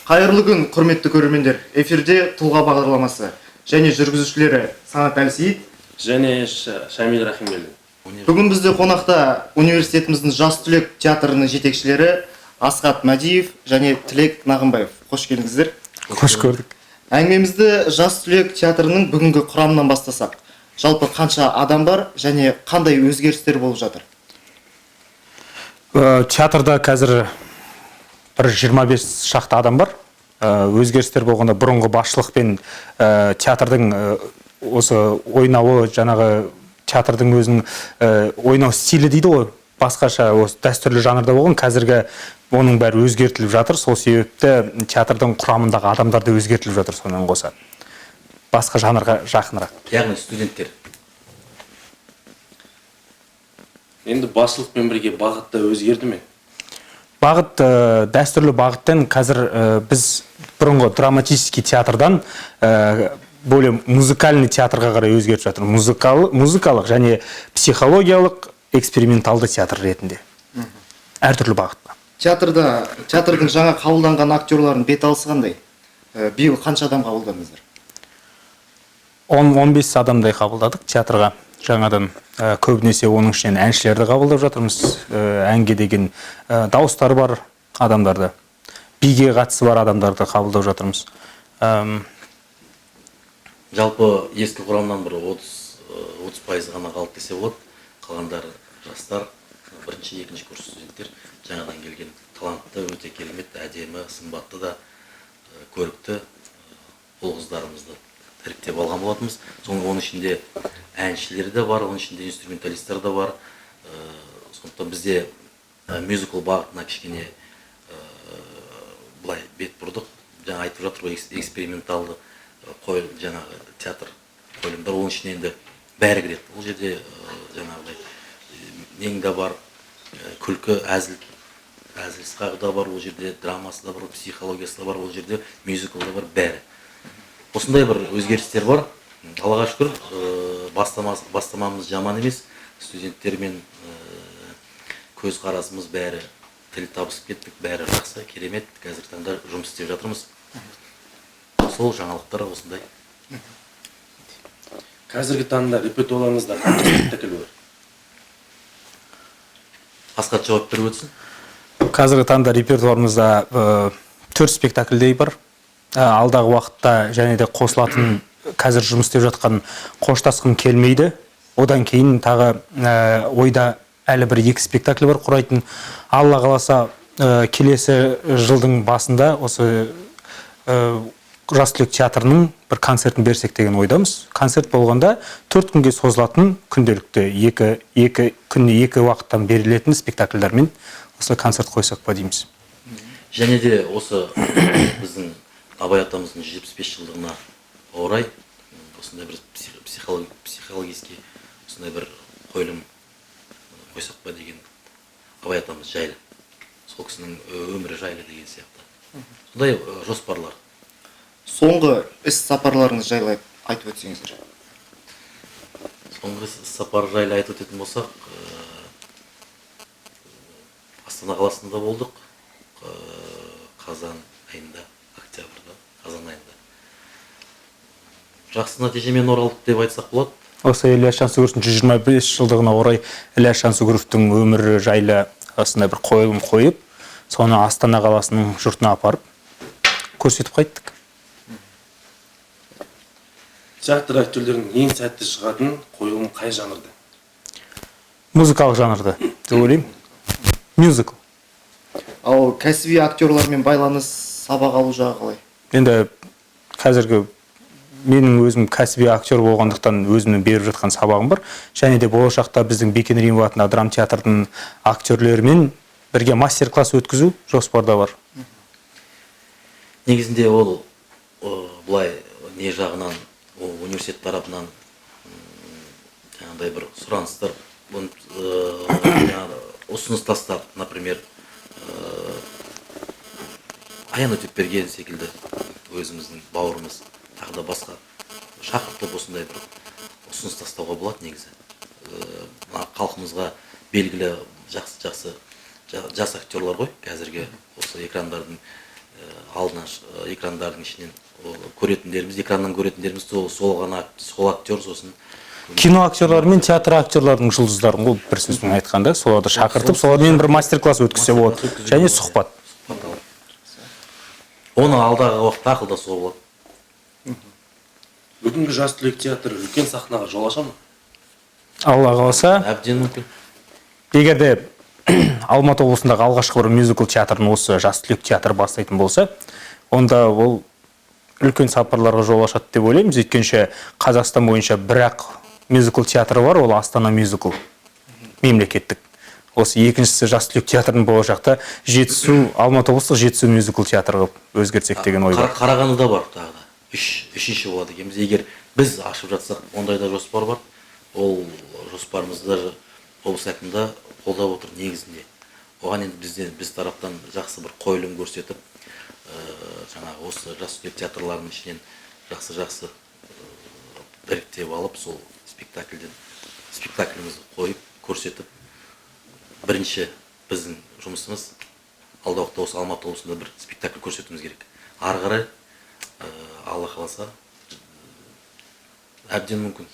Қайырлы күн, құрметті көрермендер. Эфирде Тұлға бағдарламасы және жүргізушілері Санат Әлсейіт және Шамиль Рахимбелдин. Бүгін бізде қонақта университетіміздің Жас түлек театрының жетекшілері Асхат Мәдиев және Тілек Нағымбаев. Қош келдіңіздер. Қош көрдік. Әңгімемізді Жас түлек театрының бүгінгі құрамынан бастасақ. Жалпы қанша адам бар және қандай өзгерістер болып жатыр? Театрда қазір бір 25 шақты адам бар. Өзгерістер болғанда бұрынғы басшылықпен театрдың осы ойнауы, жаңағы театрдың өзінің ойнау стилі дейді ғой, басқаша осы дәстүрлі жанрда болған, қазіргі оның бәрі өзгертіліп жатыр. Сол себепті театрдың құрамындағы адамдар да өзгертіліп жатыр, сонымен қоса басқа жанрға жақынырақ. Яғни студенттер. Енді басшылықпен бірге бағыт та өзгерді ме? Бағыт, дәстүрлі бағыттан қазір біз бұрынғы драматический театрдан более музыкальный театрға қарай өзгеріп жатыр. Музыкалық және психологиялық эксперименталды театр ретінде. Әртүрлі бағытта. Театрдың жаңа қабылданған актерлардың бет алысы қандай? Биыл қанша адам қабылдадыңыздар? 10-15 адамдай қабылдадық театрға жаңадан. Көбінесе оның ішінен әншілерді қабылдап жатырмыз. Әнге деген дауыстары бар адамдарды, биге қатысы бар адамдарды қабылдап жатырмыз. Жалпы ескі құрамнан бір 30% ғана қалды десе болады. Қалғандары жастар, бірінші, екінші курс студенттер, жаңадан келген талантты, өте керемет, әдемі, сымбатты да, көрікті ұл қыздарымызды іріктеп алған болатынбыз. Соның оның ішінде әншілер де бар, оның ішінде инструменталисттер де бар. Сондықтан бізде мюзикл бағытына кішкене былай бет бұрдық. Жаңа айтып жатыр ғой, эксперименталды жаңағы театр қойылымдар, оның ішіне енді бәрі кіреді. Ол жерде жаңағыдай нең де бар, күлкі, әзіл сықағы да бар, ол жерде драмасы да бар, психологиясы да бар, ол жерде мюзикл да бар, бәрі. Осындай бір өзгерістер бар. Аллаға шүкір, бастамамыз жаман емес. Студенттермен көзқарасымыз бәрі тіл табысып кеттік, бәрі жақсы, керемет. Қазіргі таңда жұмыс істеп жатырмыз. Сол жаңалықтар осындай. Қазіргі таңда репертуарыңызда қанша спектакль бар? Асхат жауап беріп өтсін. Қазіргі таңда репертуарымызда 4 спектакльдей бар. Алдағы уақытта және де қосылатын, қазір жұмыс істеп жатқан Қоштасқым келмейді. Одан кейін тағы ойда әлі бір 2 спектакль бар құрайтын. Алла қаласа, келесі жылдың басында осы Жас түлек театрының бір концертін берсек деген ойдамыз. Концерт болғанда 4 күнге созылатын, күнделікті екі күніне екі уақыттан берілетін спектакльдермен осы концерт қойсақ па дейміз. Және де осы біздің Абай атамыздың 175 жылдығына орай осындай бір психологический осындай бір қойылым қойсақ па деген, Абай атамыз жайлы, сол кісінің өмірі жайлы деген сияқты сондай жоспарлар. Соңғы іс сапарларыңыз жайлы айтып өтсеңіздер. Соңғы іс сапар жайлы айтып өтетін болсақ, Астана қаласында болдық, қазан айында, октябрьда, қазан айында. Жақсы нәтижемен оралдық деп айтсақ болады. Осы Ілияс Жансүгіровтің 125 жылдығына орай Ілияс Жансүгіровтің өмірі жайлы осындай бір қойылым қойып, соны Астана қаласының жұртына апарып көрсетіп қайттық. Театр актерлерінің ең сәтті шығатын қойылым қай жанрда? Музыкалық жанрда деп ойлаймын. Мюзикл. Ал кәсіби актерлармен байланыс, сабақ алу жағы қалай? Енді қазіргі менің өзім кәсіби актер болғандықтан өзімнің беріп жатқан сабағым бар. Және де болашақта біздің Бекен Римов атындағы драма театрдың актерлерімен бірге мастер-класс өткізу жоспарда бар. Негізінде ол, былай не жағынан, ол университет тарапынан, жаңағыдай бір сұраныстар, жаңағы ұсыныс тастап, например, Аян Өтепберген секілді өзіміздің бауырымыз, тағы да басқа шақыртып осындай бір ұсыныс тастауға болады негізі. Мына халқымызға белгілі жақсы-жақсы жас актерлар ғой, қазіргі осы экрандардың Алдынан экрандардың ішінен көретіндеріміз, экраннан көретіндеріміз сол ғана, сол актер, сосын Кино актерлары мен театр актерларының жұлдыздарын ғой, бір сөзбен айтқанда, соларды шақыртып, солармен бір мастер класс өткізсе болады Мастер-класс және өткізуге сұхбат. Сұхбат алып. Оны алдағы уақытта ақылдасуға болады. Бүгінгі «Жас түлек» театры үлкен сахнаға жол аша ма? Алла қаласа. Әбден мүмкін. Егер де Алматы облысындағы алғашқы бір мюзикл театрын осы «Жас түлек» театры бастайтын болса, онда ол үлкен сапарларға жол ашады деп ойлаймыз. Өйткенше Қазақстан бойынша бір-ақ мюзикл театры бар, ол «Астана мюзикл» мемлекеттік. Осы екіншісі «Жас түлек» театрының болашақта Жетісу, Алматы облыстық «Жетісу» мюзикл театры қылып өзгертсек деген ой бар. Қарағандыда бар тағы да. Үшінші болады екенбіз. Егер біз ашып жатсақ, ондай да жоспар бар. Ол жоспарымызды даже облыс әкімі де қолдап отыр негізінде. Оған енді біз тараптан жақсы бір қойылым көрсетіп, жаңағы осы «Жас түлек» театрларының ішінен жақсы жақсы іріктеп алып, сол спектаклімізді қойып, көрсетіп, бірінші біздің жұмысымыз алдағы уақытта осы Алматы облысында бір спектакль көрсетуіміз керек. Ары қарай, Алла қаласа, әбден мүмкін.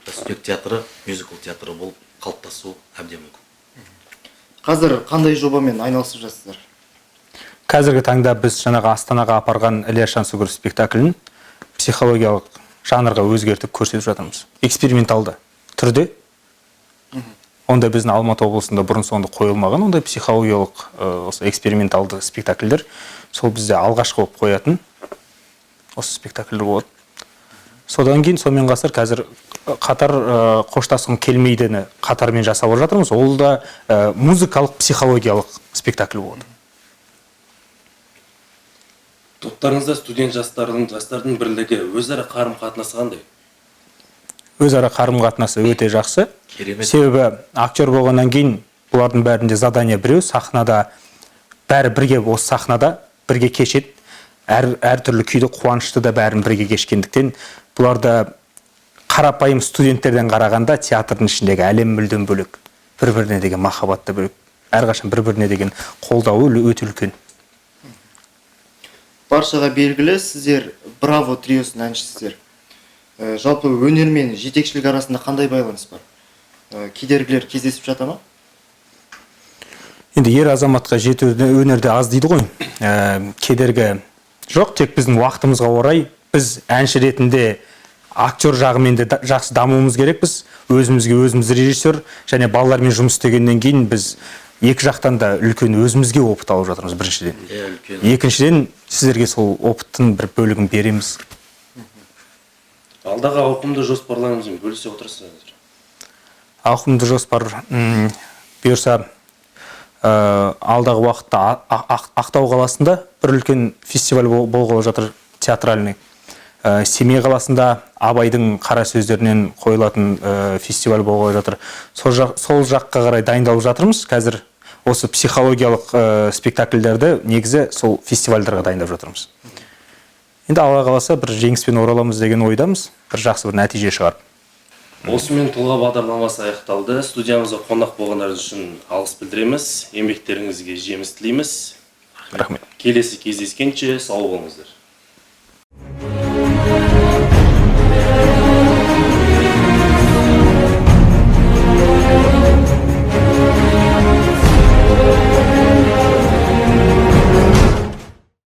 «Жас түлек» театры мюзикл театры болып қалыптасуы әбден мүмкін. Қазір қандай жобамен айналысып жатсыздар? Қазіргі таңда біз жаңағы Астанаға апарған Ілияс Жансүгіров спектаклін психологиялық жанрға өзгертіп көрсетіп жатырмыз эксперименталды түрде. Онда біздің Алматы облысында бұрын соңды қойылмаған ондай психологиялық осы эксперименталды спектакльдер, сол бізде алғашқы болып қоятын осы спектакльдер болады. Содан кейін, сонымен қатар, қазір қатар «Қоштасқым келмейдіні» қатармен жасап жатырмыз. Ол да музыкалық психологиялық спектакль болады. Топтарыңызда студент жастардың бірлігі, өзара қарым қатынасы қандай? Өзара қарым қатынасы өте жақсы. Керемет. Себебі актер болғаннан кейін бұлардың бәрінде задание біреу: сахнада бәрі бірге, осы сахнада бірге кешеді. Әртүрлі күйді, қуанышты да бәрін бірге кешкендіктен, бұларда қарапайым студенттерден қарағанда театрдың ішіндегі әлем мүлдем бөлек. Бір біріне деген махаббат та бөлек, әрқашан бір біріне деген қолдауы өте үлкен. Баршаға белгілі, сіздер «Браво» триосының әншісіздер. Жалпы өнер мен жетекшілік арасында қандай байланыс бар? Кедергілер кездесіп жата ма? Енді ер азаматқа жету өнерде аз дейді ғой. Кедергі жоқ, тек біздің уақытымызға орай біз әнші ретінде актер жағымен де жақсы дамуымыз керекпіз. Өзімізге өзіміз режиссер және балалармен жұмыс істегеннен кейін біз екі жақтан да үлкен өзімізге опыт алып жатырмыз, біріншіден. Иә, үлкен. Екіншіден, сіздерге сол опыттың бір бөлігін береміз. Алдағы ауқымды жоспарларыңызбен бөлісе отырсаңыздар. Ауқымды жоспар, бұйырса, алдағы уақытта Ақтау қаласында бір үлкен фестиваль болғалы жатыр, театральный. Семей қаласында Абайдың қара сөздерінен қойылатын фестиваль болғалы жатыр. Сол жаққа қарай дайындалып жатырмыз. Қазір осы психологиялық спектакльдерді негізі сол фестивальдарға дайындап жатырмыз. Енді Алла қаласа, бір жеңіспен ораламыз деген ойдамыз, бір жақсы бір нәтиже шығарып. Осымен «Тұлға» бағдарламасы аяқталды. Студиямызға қонақ болғандарыңыз үшін алғыс білдіреміз, еңбектеріңізге жеміс тілейміз. Рахмет. Келесі кездескенше сау болыңыздар.